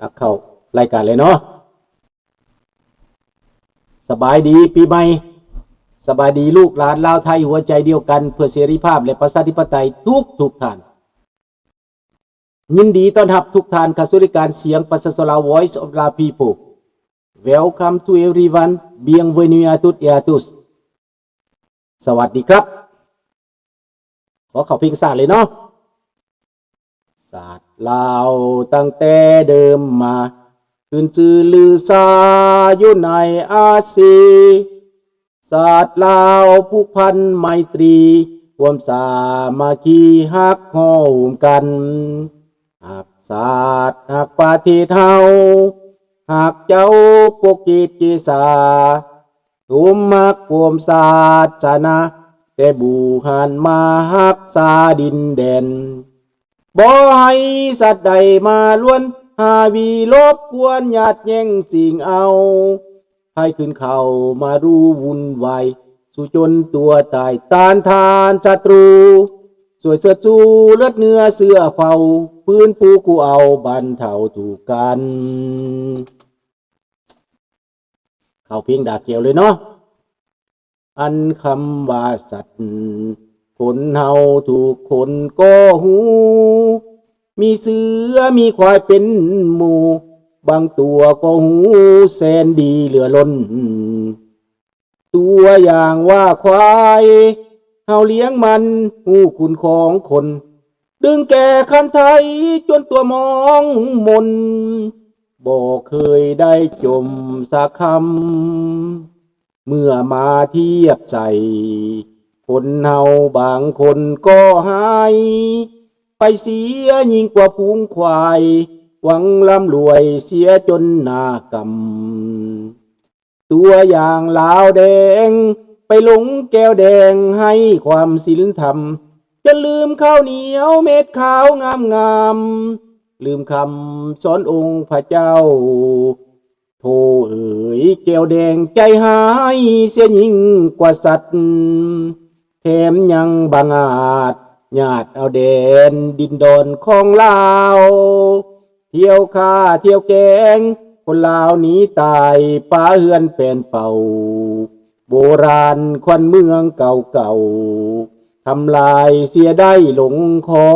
ອ່ະ ເຂົ້າລາຍການເລີຍເນາະ. ສະບາຍດີປີໃໝ່, ສະບາຍດີລູກຫຼານລາວໄທຫົວໃຈດຽວກັນເພື່ອເສລີພາບ ແລະ ປະຊາທິປະໄຕທຸກໆທ່ານ. ຍິນດີຕ້ອນຮັບທຸກທ່ານເຂົ້າສູ່ລາຍການສຽງປະຊາຊົນລາວ Voice of La People. Welcome to everyone. Bienvenue à toutes et à tous. ສະຫວັດດີຄັບ. ຂໍເຂົ້າເພງຊາດເລີຍເນາະ. ຊາດລາວຕັ້ງແຕ່ເດີມມາ ຂຶ້ນຊື່ລືຊາຢູ່ໃນອາຊີ. ຊາດລາວຜູກພັນໄມຕຣີ ຄວາມສາມັກຄີຮັກໂຮມກັນ. ຮັກຊາດຮັກປະເທດເຮົາ ຮັກເຈົ້າປົກເກດເກສາ ສົມຮັກໂຮມສາສະໜາ ແຕ່ບູຮານມາຮັກສາດິນແດນ. ບໍ່ໃຫ້ສັດໃດມາລວນ ຫາວີລົບກວນ ຍາດແຍ່ງຊິງເອົາ ໃຫ້ຂຶ້ນເຂົ້າມາດູວຸ່ນວາຍ ສູ້ຈົນຕົວຕາຍ ຕ້ານທານສັດຕູ ຊ່ວຍເຊີດຊູເລືອດເນື້ອເຊື້ອເຜົ່າ ຟື້ນຟູກູ້ເອົາບັນເທົາທຸກກັນ. ເຂົ້າເພງດາກແກ້ວເລີຍເນາະ. ອັນຄຳວ່າສັດ ຄົນເຮົາທຸກຄົນກໍຮູ້ ມີເສືອມີຄວາຍເປັນໝູ່ ບາງຕົວກໍຮູ້ແສນດີເຫຼືອລົ້ນ. ຕົວຢ່າງວ່າຄວາຍ ເຮົາລ້ຽງມັນຮູ້ຄຸນຂອງຄົນ ດຶງແກ່ຄັນໄທຈົນຕົວມອງມົນ ບໍ່ເຄີຍໄດ້ຈົ່ມສັກຄຳ. ເມື່ອມາທຽບໃສ່ ຄົນເຮົາບາງຄົນກໍຮ້າຍ ໄປເສຍຍິ່ງກວ່າຝູງຄວາຍ ຫວັງລ່ຳລວຍເສຍຈົນໜ້າກຳ. ຕົວຢ່າງລາວແດງ ໄປຫຼົງແກ້ວແດງໃຫ້ຄວາມສິນທຳ ຈົນລືມເຂົ້າໜຽວເມັດຂາວງາມໆ ລືມຄຳສອນອົງພະເຈົ້າ. ໂທເອີຍ ແກ້ວແດງໃຈຮ້າຍເສຍຍິ່ງກວ່າສັດ ແຖມຍັງບັງອາດຍາດເອົາແດນດິນດອນຂອງລາວ ທ່ຽວຂ້າທ່ຽວແກງ ຄົນລາວໜີຕາຍ ປະເຮືອນແປນເປົ່າ ໂບລານຂວັນເມືອງເກົ່າໆ ທຳລາຍເສຍໄດ້ລົງຄໍ.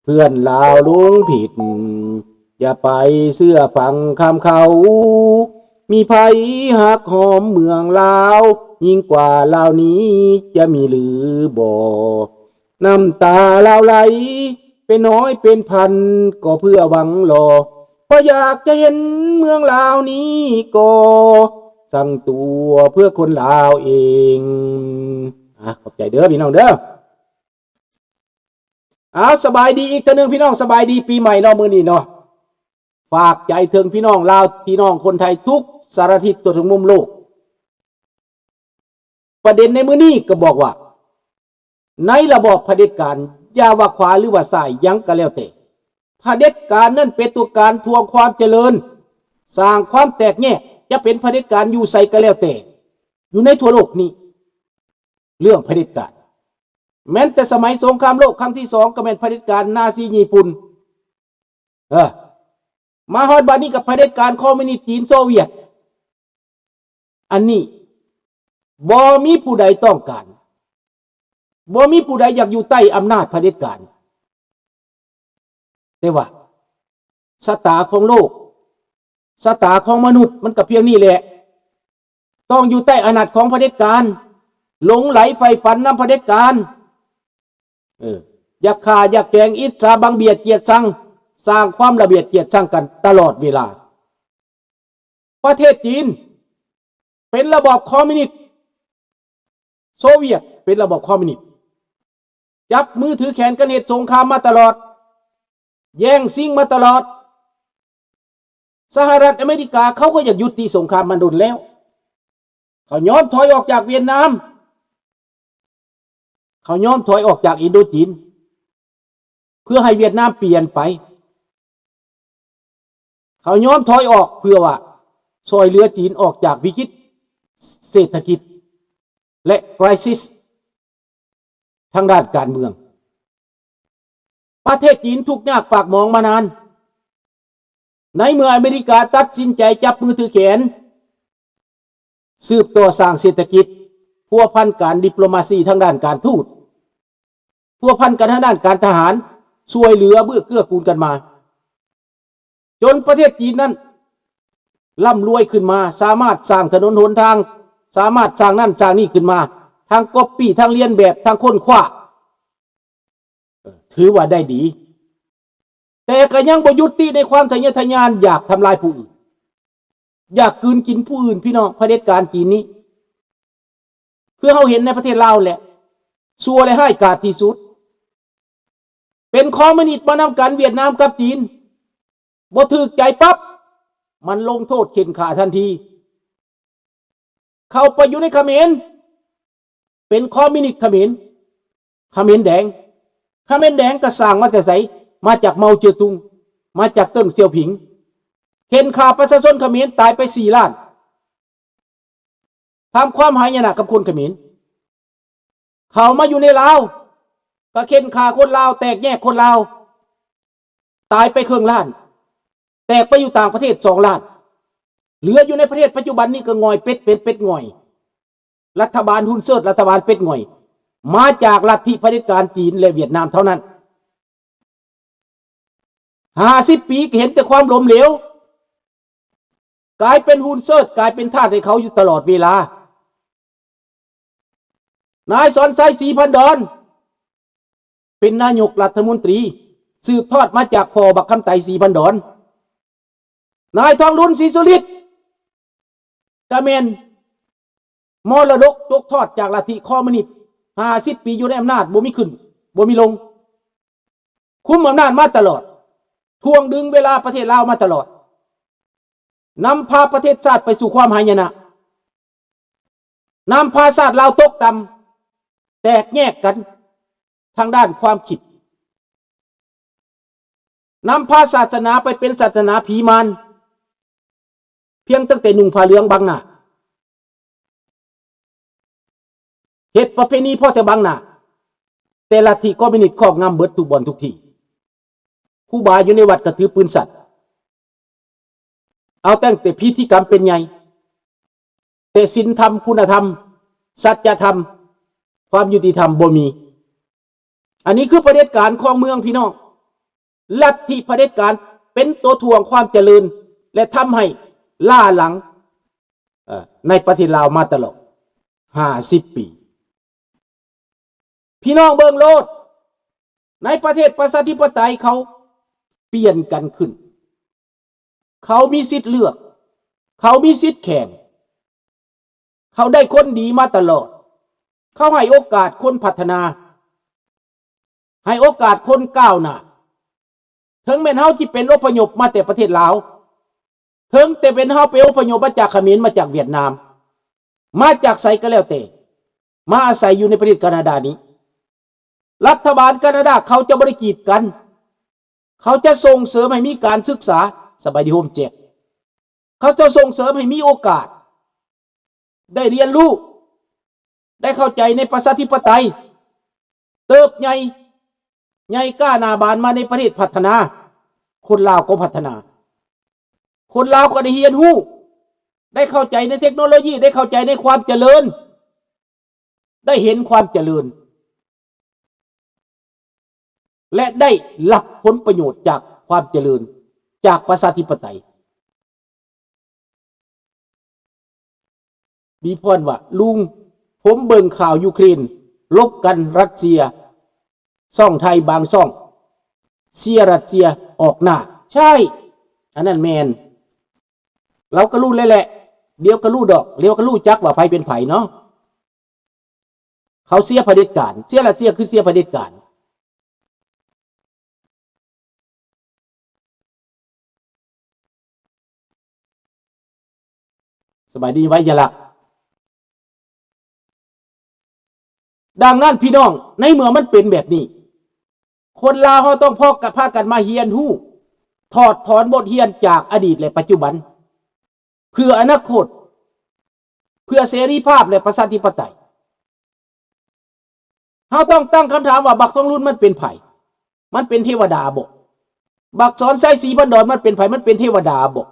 ເພື່ອນລາວຫຼົງຜິດ ຢ່າໄປເຊື່ອຟັງຄຳເຂົາ ມີໃຜຮັກຫອມເມືອງລາວ ຍິ່ງກວ່າລາວນີ້ຈະມີຫຼືບໍ່? ນ້ຳຕາລາວໄຫຼເປັນຮ້ອຍເປັນພັນ ກໍເພື່ອຫວັງລໍ ເພາະຢາກຈະເຫັນເມືອງລາວນີ້ກໍ ສ້າງຕົວເພື່ອຄົນລາວເອງ. ອ່ະ ຂອບໃຈເດີພີ່ນ້ອງເດີ. ເອົາ ສະບາຍດີອີກເທື່ອໜຶ່ງພີ່ນ້ອງ ສະບາຍດີປີໃໝ່ເນາະ ມື້ນີ້ເນາະ. ຝາກໃຈເຖິງພີ່ນ້ອງລາວ ພີ່ນ້ອງຄົນໄທທຸກສາລະທິດ ທົ່ວທຸກມຸມໂລກ. ປະເດັນໃນມື້ນີ້ກໍບອກວ່າ ໃນລະບອບຜະເດັດການ ຢ່າວ່າຂວາ ຫຼືວ່າຊ້າຍ ຫຍັງກໍແລ້ວແຕ່ ຜະເດັດການນັ້ນເປັນຕົວການທວງຄວາມຈະເລີນ ສ້າງຄວາມແຕກແຍກ. ຈະເປັນຜະເດັດການຢູ່ໃສກໍແລ້ວແຕ່ ຢູ່ໃນທົ່ວໂລກນີ້ ເລື່ອງຜະເດັດການ ແມ່ນແຕ່ສະໄໝສົງຄາມໂລກຄັ້ງທີສອງ ກໍແມ່ນຜະເດັດການນາຊີຍີ່ປຸ່ນ ເອີ ມາຮອດບັດນີ້ກໍຜະເດັດການຄອມມິວນິດຈີນໂຊວຽດ. ອັນນີ້ບໍ່ມີຜູ້ໃດຕ້ອງການ ບໍ່ມີຜູ້ໃດຢາກຢູ່ໃຕ້ອຳນາດຜະເດັດການ. ແຕ່ວ່າຊະຕາຂອງໂລກ ຊະຕາຂອງມະນຸດ ມັນກໍພຽງນີ້ແຫຼະ ຕ້ອງຢູ່ໃຕ້ອຳນາດຂອງຜະເດັດການ ຫຼົງໄຫຼໃຝ່ຝັນນຳຜະເດັດການ. ເອີ ຢາກຂ້າ ຢາກແກງ ອິດສາ ບັງບຽດ ກຽດຊັງ ສ້າງຄວາມລະບຽດກຽດຊັງກັນຕະຫຼອດເວລາ. ປະເທດຈີນເປັນລະບອບຄອມມິວນິດ ໂຊວຽດເປັນລະບອບຄອມມິວນິດ ຈັບມືຖືແຂນກັນເຮັດສົງຄາມມາຕະຫຼອດ ແຍ່ງຊິງມາຕະຫຼອດ. ສະຫະລັດອາເມລິກາເຂົາກໍຢາກຍຸຕິສົງຄາມມາດົນແລ້ວ ເຂົາຍອມຖອຍອອກຈາກຫວຽດນາມ ເຂົາຍອມຖອຍອອກຈາກອິນໂດຈີນ ເພື່ອໃຫ້ຫວຽດນາມປ່ຽນໄປ. ເຂົາຍອມຖອຍອອກເພື່ອວ່າຊ່ອຍເຫຼືອຈີນອອກຈາກວິກິດເສດຖະກິດ ແລະ crisis ທາງດ້ານການເມືອງ. ປະເທດຈີນທຸກຍາກປາກໝອງມານານ. ໃນເມື່ອອາເມລິກາຕັດສິນໃຈຈັບມືຖືແຂນ ສືບຕໍ່ສ້າງເສດຖະກິດ, ພົວພັນການດິບໂລມາຊີທາງດ້ານການທູດ, ພົວພັນກັນທາງດ້ານການທະຫານ, ຊ່ວຍເຫຼືອເກື້ອ ເກື້ອກູນກັນມາ ຈົນປະເທດຈີນນັ້ນລ່ຳລວຍຂຶ້ນມາ, ສາມາດສ້າງຖະໜົນຫົນທາງ, ສາມາດສ້າງນັ້ນສ້າງນີ້ຂຶ້ນມາ, ທັງກັອບປີ້, ທັງລຽນແບບ, ທັງຄົ້ນຄວ້າ, ເອີ ຖືວ່າໄດ້ດີ. ແຕ່ກໍຍັງບໍ່ຢຸດຕິໃນຄວາມທະເຍີອະທະຍານຢາກທຳລາຍຜູ້ອື່ນ, ຢາກກືນກິນຜູ້ອື່ນ, ພີ່ນ້ອງ. ຜະເດັດການຈີນນີ້ ຄືເຮົາເຫັນໃນປະເທດລາວແຫຼະ, ຊົ່ວແລະຮ້າຍກາດທີ່ສຸດ. ເປັນຄອມມິວນິດມານຳກັນ, ຫວຽດນາມກັບຈີນ ບໍ່ຖືກໃຈປັບ ມັນລົງໂທດເຂັ່ນຂ້າທັນທີ. ເຂົ້າໄປຢູ່ໃນຂະເໝນ ເປັນຄອມມິວນິດຂະເໝນ, ຂະເໝນແດງ. ຂະເໝນແດງກໍສ້າງມາແຕ່ໃສ? ມາຈາກເມົາເຈີຕຸງ, ມາຈາກເຕີງຊຽວຜິງ, ເຂັ່ນຂ້າປະຊາຊົນຂະເໝນຕາຍໄປສີ່ລ້ານ. ທຳຄວາມຫາຍະນະກັບຄົນຂະເໝນ. ເຂົ້າມາຢູ່ໃນລາວ ກໍເຂັ່ນຂ້າຄົນລາວ, ແຕກແຍກຄົນລາວ, ຕາຍໄປເຄິ່ງລ້ານ, ແຕກໄປຢູ່ຕ່າງປະເທດສອງລ້ານ, ເຫຼືອຢູ່ໃນປະເທດປັດຈຸບັນນີ້ກໍຫງ່ອຍເປັດເປັນເປັດຫງ່ອຍ. ລັດຖະບານຮຸນເຊີດ, ລັດຖະບານເປັດຫງ່ອຍ ມາຈາກລັດທິຜະເດັດການຈີນ ແລະ ຫວຽດນາມເທົ່ານັ້ນ. ຫ້າສິບປີກໍເຫັນແຕ່ຄວາມລົ້ມເຫຼວ, ກາຍເປັນຮຸນເຊີດ, ກາຍເປັນທາດໃຫ້ເຂົາຢູ່ຕະຫຼອດເວລາ. ນາຍສອນໄຊ ສີພັນດອນ ເປັນນາຍົກລັດຖະມົນຕີ ສືບທອດມາຈາກພໍ່ບັກຄຳໄຕ ສີພັນດອນ. ນາຍທອງລຸນ ສີສຸລິດ ກະແມ່ນມໍລະດົກຕົກທອດຈາກລັດທິຄອມມິວນິດ. ຫ້າສິບປີຢູ່ໃນອຳນາດ ບໍ່ມີຂຶ້ນ ບໍ່ມີລົງ, ຄຸມອຳນາດມາຕະຫຼອດ, ຖ່ວງດຶງເວລາປະເທດລາວມາຕະຫຼອດ, ນຳພາປະເທດຊາດໄປສູ່ຄວາມຫາຍະນະ, ນຳພາຊາດລາວຕົກຕ່ຳ, ແຕກແຍກກັນທາງດ້ານຄວາມຄິດ, ນຳພາສາສະໜາໄປເປັນສາສະໜາຜີມານ, ພຽງຕັ້ງແຕ່ນຸ່ງຜ້າເຫຼືອງບັງໜ້າ, ເຮັດປະເພນີພໍແຕ່ບັງໜ້າ, ແຕ່ລັດທິຄອມມິວນິດຄອບງຳເບິດທຸກບ່ອນທຸກທີ່. ຄູບາຢູ່ໃນວັດກໍຖືປືນສັ້ນ, ເອົາຕັ້ງແຕ່ພິທີກຳເປັນໃຫຍ່, ແຕ່ສິນທຳ, ຄຸນນະທຳ, ສັດຈະທຳ, ຄວາມຍຸຕິທຳບໍ່ມີ. ອັນນີ້ຄືຜະເດັດການຄອງເມືອງ ພີ່ນ້ອງ. ລັດທິຜະເດັດການເປັນຕົວຖ່ວງຄວາມຈະເລີນ ແລະ ທຳໃຫ້ລ້າຫຼັງ ເອີ ໃນປະເທດລາວມາຕະຫຼອດຫ້າສິບປີ. ພີ່ນ້ອງເບິ່ງໂລດ, ໃນປະເທດປະຊາທິປະໄຕເຂົາປ່ຽນກັນຂຶ້ນ, ເຂົາມີສິດເລືອກ, ເຂົາມີສິດແຂ່ງ, ເຂົາໄດ້ຄົນດີມາຕະຫຼອດ, ເຂົາໃຫ້ໂອກາດຄົນພັດທະນາ, ໃຫ້ໂອກາດຄົນກ້າວໜ້າ. ເຖິງແມ່ນເຮົາຊິເປັນອົບພະຍົບມາແຕ່ປະເທດລາວ, ເຖິງແຕ່ເປັນເຮົາໄປອົບພະຍົບມາຈາກຂະເໝນ, ມາຈາກຫວຽດນາມ, ມາຈາກໃສກໍແລ້ວແຕ່, ມາອາໄສຢູ່ໃນປະເທດການາດານີ້, ລັດຖະບານການາດາເຂົາຈະບໍ່ໄດ້ກີດກັນ, ເຂົາຈະສົ່ງເສີມໃຫ້ມີການສຶກສາ, ສະບາຍດີໂຮມແຈັກ, ເຂົາຈະສົ່ງເສີມໃຫ້ມີໂອກາດ ໄດ້ຮຽນຮູ້, ໄດ້ເຂົ້າໃຈໃນປະຊາທິປະໄຕ, ເຕີບໃຫຍ່, ໃຫຍ່ກ້າໜ້າບານມາໃນປະເທດພັດທະນາ, ຄົນລາວກໍພັດທະນາ, ຄົນລາວກໍໄດ້ຮຽນຮູ້, ໄດ້ເຂົ້າໃຈໃນເຕັກໂນໂລຢີ, ໄດ້ເຂົ້າໃຈໃນຄວາມຈະເລີນ, ໄດ້ເຫັນຄວາມຈະເລີນ ແລະ ໄດ້ຮັບຜົນປະໂຫຍດຈາກຄວາມຈະເລີນ ຈາກປະຊາທິປະໄຕ. ມີພອນວ່າ ລຸງ, ຜົມເບິ່ງຂ່າວຢູເຄຣນລົບກັນ, ຣັດເຊຍ, ຊ່ອງໄທບາງຊ່ອງເຊຍຣັດເຊຍອອກໜ້າ. ໃຊ່, ອັນນັ້ນແມ່ນ. ລາວກໍຮູ້ແລ້ວແຫຼະ, ດຽວກໍຮູ້ດອກ, ດຽວກໍຮູ້ຈັກວ່າໃຜເປັນໃຜເນາະ. ເຂົາເຊຍຜະເດັດການ, ເຊຍຣັດເຊຍຄືເຊຍຜະເດັດການ. ສະບາຍດີໄວຍະລັກ. ດັ່ງນັ້ນພີ່ນ້ອງ, ໃນເມື່ອມັນເປັນແບບນີ້, ຄົນລາວເຮົາຕ້ອງພາກັນ, ພາກັນມາຮຽນຮູ້, ຖອດຖອນບົດຮຽນຈາກອະດີດ ແລະ ປັດຈຸບັນ. ເພື່ອອະນາຄົດ, ເພື່ອເສລີພາບ ແລະ ປະຊາທິປະໄຕ. ເຮົາຕ້ອງຕັ້ງຄຳຖາມວ່າ ບັກທອງລຸນມັນເປັນໃຜ? ມັນເປັນເທວະດາບໍ? ບັກສອນໄຊ ສີພັນດອນ ມັນເປັນໃຜ? ມັນເປັນເທວະດາບໍ?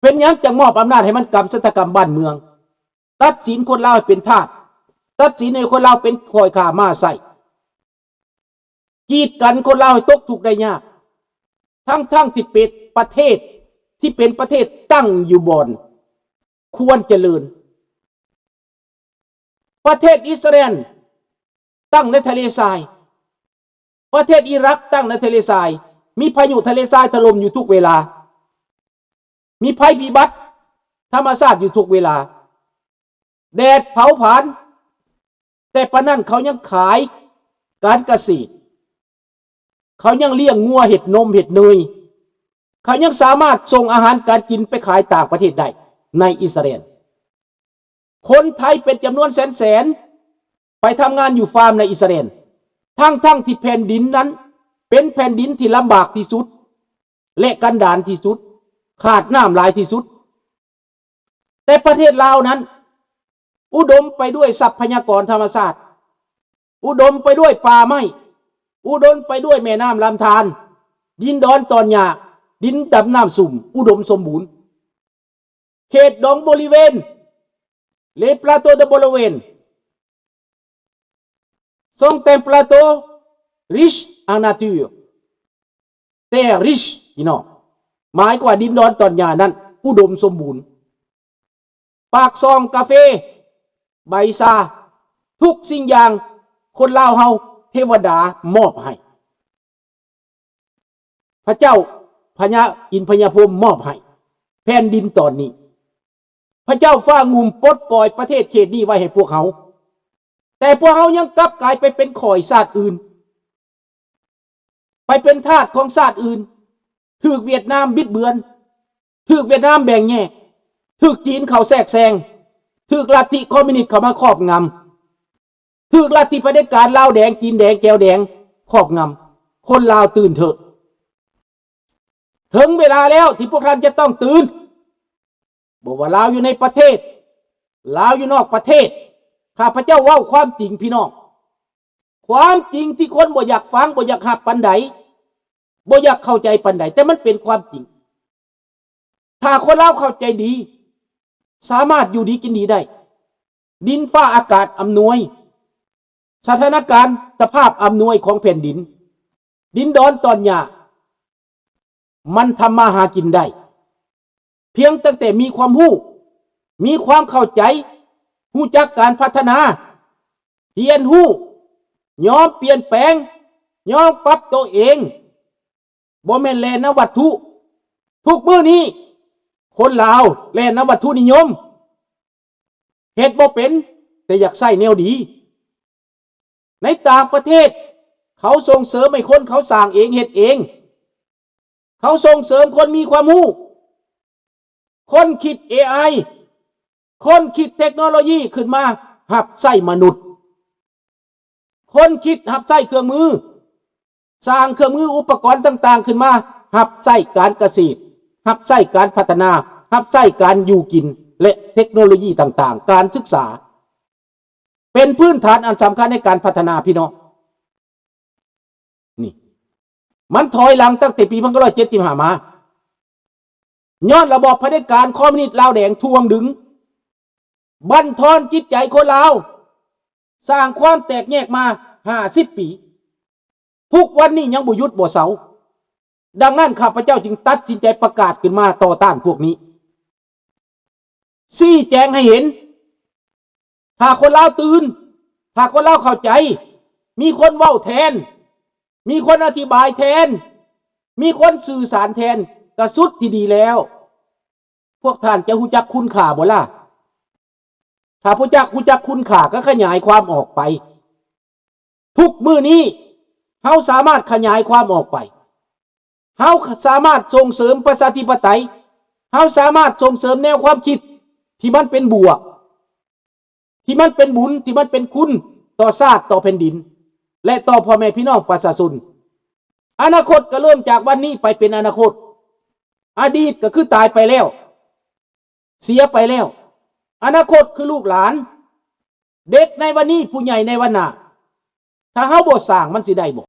ເປັນຫຍັງຈັ່ງມອບອຳນາດໃຫ້ມັນກຳຊະຕາກຳບ້ານເມືອງ, ຕັດສິນຄົນລາວໃຫ້ເປັນທາດ, ຕັດສິນໃຫ້ຄົນລາວເປັນຂ້ອຍຂ້າມ້າໃຊ້, ກີດກັນຄົນລາວໃຫ້ຕົກທຸກໄດ້ຍາກ, ທັງໆທີ່ເປັນປະເທດ ທີ່ເປັນປະເທດຕັ້ງຢູ່ບ່ອນຄວນຈະເລີນ. ປະເທດອິດສະຣາແອນຕັ້ງໃນທະເລຊາຍ, ປະເທດອີຣັກຕັ້ງໃນທະເລຊາຍ, ມີພາຍຸທະເລຊາຍຖະຫຼົ່ມຢູ່ທຸກເວລາ, ມີໄພພິບັດທຳມະຊາດຢູ່ທຸກເວລາ, ແດດເຜົາຜານ, ແຕ່ປານນັ້ນເຂົາຍັງຂາຍການກະເສດ, ເຂົາຍັງລ້ຽງງົວເຮັດນົມເຮັດເນີຍ, ເຂົາຍັງສາມາດສົ່ງອາຫານການກິນໄປຂາຍຕ່າງປະເທດໄດ້ໃນອິດສະຣາແອນ. ຄົນໄທເປັນຈຳນວນແສນໆ ໄປທຳງານຢູ່ຟາມໃນອິດສະຣາແອນ, ທັງໆທີ່ແຜ່ນດິນນັ້ນເປັນແຜ່ນດິນທີ່ລຳບາກທີ່ສຸດ ແລະ ກັນດານທີ່ສຸດ, ຂາດນ້ຳຫຼາຍທີ່ສຸດ. ແຕ່ປະເທດລາວນັ້ນ ອຸດົມໄປດ້ວຍຊັບພະຍາກອນທຳມະຊາດ, ອຸດົມໄປດ້ວຍປ່າໄມ້, ອຸດົມໄປດ້ວຍແມ່ນ້ຳລຳທານ, ດິນດອນຕອນຫຍ້າ, ດິນດຳນ້ຳຊຸ່ມ, ອຸດົມສົມບູນ. ເຂດດອງບໍລິເວນ Les plateaux de Bollorène sont un plateau riche en nature, terre riche ພີ່ນ້ອງ, ໝາຍຄວາມວ່າດິນດອນຕອນຫຍ້ານັ້ນອຸດົມສົມບູນ, ປາກຊ່ອງກາເຟ, ໃບຊາ, ທຸກສິ່ງຢ່າງຄົນລາວເຮົາ ເທວະດາມອບໃຫ້. ພະເຈົ້າພະຍາອິນພະຍາພົມມອບໃຫ້ແຜ່ນດິນຕອນນີ້. ພະເຈົ້າຟ້າງຸ່ມປົດປ່ອຍປະເທດເຂດນີ້ໄວ້ໃຫ້ພວກເຮົາ, ແຕ່ພວກເຮົາຍັງກັບກາຍໄປເປັນຂ້ອຍຊາດອື່ນ, ໄປເປັນທາດຂອງຊາດອື່ນ, ຖືກຫວຽດນາມບິດເບືອນ, ຖືກຫວຽດນາມແບ່ງແຍກ, ຖືກຈີນເຂົ້າແຊກແຊງ, ຖືກລັດທິຄອມມິວນິດເຂົ້າມາຄອບງຳ. ຖືກລັດທິຜະເດັດການລາວແດງ ຈີນແດງ ແກວແດງຄອບງຳ. ຄົນລາວຕື່ນເຖາະ. ເຖິງເວລາແລ້ວທີ່ພວກທ່ານຈະຕ້ອງຕື່ນ. ບໍ່ວ່າລາວຢູ່ໃນປະເທດ, ລາວຢູ່ນອກປະເທດ, ຂ້າພະເຈົ້າເວົ້າຄວາມຈິງພີ່ນ້ອງ. ຄວາມຈິງທີ່ຄົນບໍ່ຢາກຟັງ, ບໍ່ຢາກຮັບປານໃດ, ບໍ່ຢາກເຂົ້າໃຈປານໃດ, ແຕ່ມັນເປັນຄວາມຈິງ. ຖ້າຄົນລາວເຂົ້າໃຈດີ, ສາມາດຢູ່ດີກິນດີໄດ້. ດິນຟ້າອາກາດອຳນວຍ, ສະຖານະການສະພາບອຳນວຍຂອງແຜ່ນດິນ, ດິນດອນຕອນຫຍ້າ, ມັນທຳມາຫາກິນໄດ້. ພຽງຕັ້ງແຕ່ມີຄວາມຮູ້, ມີຄວາມເຂົ້າໃຈ, ຮູ້ຈັກການພັດທະນາ, ຮຽນຮູ້, ຍອມປ່ຽນແປງ, ຍອມປັບໂຕເອງ. ບໍ່ແມ່ນແລ່ນນຳວັດຖຸ. ທຸກມື້ນີ້ຄົນລາວແລ່ນນຳວັດຖຸນິຍົມ, ເຮັດບໍ່ເປັນ, ແຕ່ຢາກໃຊ້ແນວດີ. ໃນຕ່າງປະເທດ ເຂົາສົ່ງເສີມໃຫ້ຄົນເຂົາສ້າງເອງເຮັດເອງ. ເຂົາສົ່ງເສີມຄົນມີຄວາມຮູ້, ຄົນຄິດເອໄອ, ຄົນຄິດເຕັກໂນໂລຢີຂຶ້ນມາຮັບໃຊ້ມະນຸດ. ຄົນຄິດຮັບໃຊ້ເຄື່ອງມື, ສ້າງເຄື່ອງມືອຸປະກອນຕ່າງໆຂຶ້ນມາຮັບໃຊ້ການກະເສດ, ຮັບໃຊ້ການພັດທະນາ, ຮັບໃຊ້ການຢູ່ກິນ ແລະ ເຕັກໂນໂລຢີຕ່າງໆ, ການສຶກສາ ເປັນພື້ນຖານອັນສຳຄັນໃນການພັດທະນາພີ່ນ້ອງ. ນີ້ ມັນຖອຍຫຼັງຕັ້ງແຕ່ປີໜຶ່ງພັນເກົ້າຮ້ອຍເຈັດສິບຫ້າມາ. ຍ້ອນລະບອບຜະເດັດການຄອມມິວນິດລາວແດງຖ່ວງດຶງ, ບັ້ນທອນຈິດໃຈຄົນລາວ, ສ້າງຄວາມແຕກແຍກມາຫ້າສິບປີ. ທຸກວັນນີ້ຍັງບໍ່ຢຸດບໍ່ເຊົາ. ດັ່ງນັ້ນ ຂ້າພະເຈົ້າຈຶ່ງຕັດສິນໃຈປະກາດຂຶ້ນມາຕໍ່ຕ້ານພວກນີ້. ຊີ້ແຈງໃຫ້ເຫັນ. ຖ້າຄົນລາວຕື່ນ, ຖ້າຄົນລາວເຂົ້າໃຈ, ມີຄົນເວົ້າແທນ, ມີຄົນອະທິບາຍແທນ, ມີຄົນສື່ສານແທນ, ກະສຸດທີ່ດີແລ້ວ. ພວກທ່ານຈະຮູ້ຈັກຄຸນຄ່າບໍ່ລະ? ຖ້າຜູ້ຈັກ ຮູ້ຈັກຄຸນຄ່າ ກໍຂະຫຍາຍຄວາມອອກໄປ. ທຸກມື້ນີ້ເຮົາສາມາດຂະຫຍາຍຄວາມອອກໄປ. ເຮົາສາມາດສົ່ງເສີມປະຊາທິປະໄຕ. ເຮົາສາມາດສົ່ງເສີມແນວຄວາມຄິດທີ່ມັນເປັນບວກ, ທີ່ມັນເປັນບຸນ, ທີ່ມັນເປັນຄຸນຕໍ່ຊາດ, ຕໍ່ແຜ່ນດິນ ແລະ ຕໍ່ພໍ່ແມ່ພີ່ນ້ອງປະຊາຊົນ. ອະນາຄົດກໍເລີ່ມຈາກວັນນີ້ໄປເປັນອະນາຄົດ. ອະດີດກໍຄືຕາຍໄປແລ້ວ, ເສຍໄປແລ້ວ. ອະນາຄົດຄືລູກຫຼານ, ເດັກໃນວັນນີ້, ຜູ້ໃຫຍ່ໃນວັນໜ້າ. ຖ້າເຮົາບໍ່ສ້າງ, ມັນຊິໄດ້ບໍ່?